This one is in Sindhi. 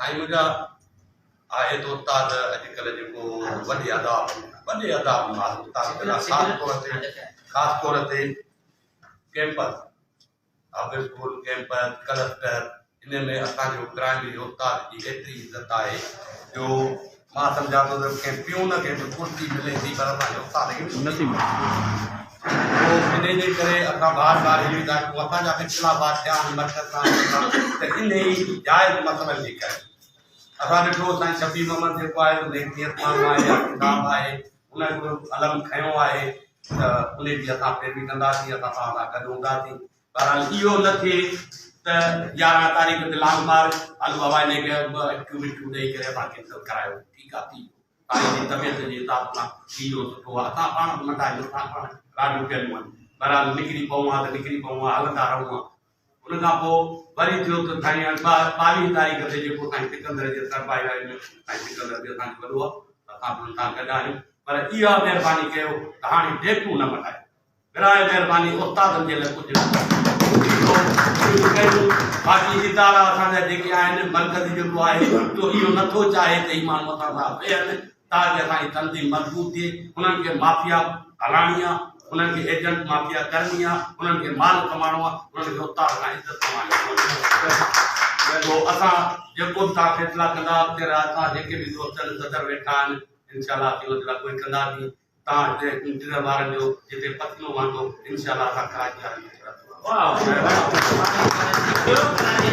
سائين منهنجا آهي ته استاد اڄڪلهه جيڪو وڏي عذاب ۾ وڏي عذاب ۾ آهي استاد خاص طور تي خاص طور تي campus office school campus cluster ان ۾ اسان جو پرائمري استاد جي ايتري عزت آهي جو مان سمجهان ٿو ته ڪنهن پيون کي به ڪرسي ملي ٿي پر اسان جي استاد کي نٿي ملي. پوء انهي جي ڪري اسان بار بار اهو ئي ٿا چئون اسان جا به اختلافات ٿيا آهن مرڪز سان هن سان ته انهي جائز مسئلن جي ڪري اسان ڏٺو سائين شفيع محمد جيڪو آهي سو نيڪ نيت ماڻهو آهي حاڪم صاحب آهي ان هڪڙو علم کنيو آهي ته انهي جي اسان پيروي ڪنداسين اسان توهان سان گڏ هونداسين. بهرحال اهو نه ٿئي ته 11 تاريخ تي لانگ مارچ هل بابا انهي کي به اٽڪيون مٽڪيون ڏئي ڪري اسان ڪينسل ڪرايو ٺيڪ آ ٿي ويو سائين جي طبيعت جي حساب سان ٿي ويو سٺو آ اسان پاڻ به ننڍا آهيون اسان پاڻ راڊيون پيلون آهن بهرحال نڪري پئون ها ته نڪري پئون ها هلندا رهون ها ان کان پوء وري ٿيو ته سائين هاڻي 22 تاريخ تي جيڪو سائين سڪندر جي سربراهي واري ۾ سائين سڪندر به اسان جو وڏو آ اسان به ان سان گڏ آهيون پر اها مهرباني ڪيو ته هاڻي ڊيٽون نه مٽايو براء مهرباني استادن جي لاء ڪجهه ڪجهه ڪيون باقي ادارا اسان جا جيڪي آهن مرڪزي جيڪو آهي سو اهو نٿو چاهي ته هي ماڻهو اسان سان ويهن تاڪه اسان جي تنظيم مضبوط ٿئي انهن کي مافيا هلائڻي آهي انهن کي ايجنٽ مافيا ڪرڻي آهي انهن کي مال ڪمائڻو آهي انهن کي استاد کان عزت ڪمائڻي آهي سو اسان جيڪو به توهان فيصلا ڪندا اڳتي اسان جيڪي به دوست صدر ويٺا آهن انشاء الله اسين ان جي لاء ڪوئي ڪنداسين تان هتي انجنيئر وارن جو جتي پسينو وهندو انشاء الله اسان ڪراچي وارن جو ٿورا ٿورا.